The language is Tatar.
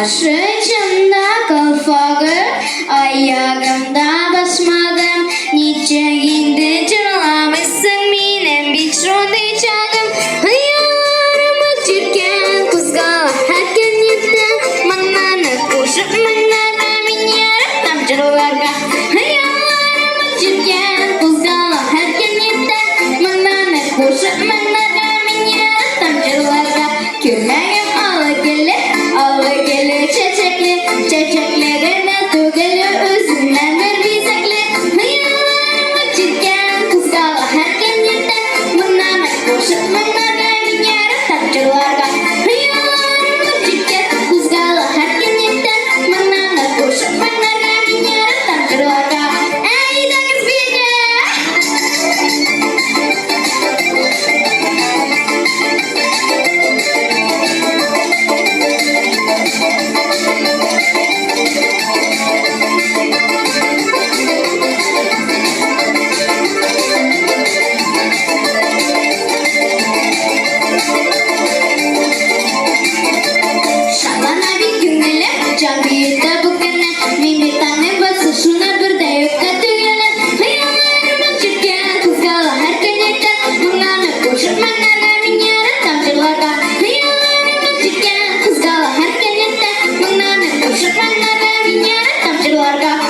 Баш очымда калфагы, аягымда башмагым. Ничек инде җырламыйсың, минем бит шундый чагым. Хыялларым җилкән кузгала һәр көн иртә. Моңнарны кушып моңнарга мин яратам җырларга. Хыялларым җилкән кузгала һәр көн иртә. Моңнарны кушып моңнарга мин яратам җырларга. Күлмәгем алы гөлле, алы гөлле чәчәкле, чәчәкле генә түгел, үзеннән бер бизәкле. Хыялларым җиткән кузгала һәр көн иртә. Моңнарны кушып моңнарга мин яратам җырларга. Хыялларым җиткән кузгала һәр көн иртә. Моңнарны кушып моңнарга мин яратам җырларга. Әйдәгез биергә! Шатлана бит күңелем, җан биетә бу көнне. Мин бит таныйм басы шуны бер дә юкка түгелен. Хыялларым җиткән, кузгала һәр көн иртә. Моңнарны кушып моңнарга мин яратам җырларга. Хыялларым җиткән, кузгала һәр көн иртә. Моңнарны кушып моңнарга мин яратам җырларга.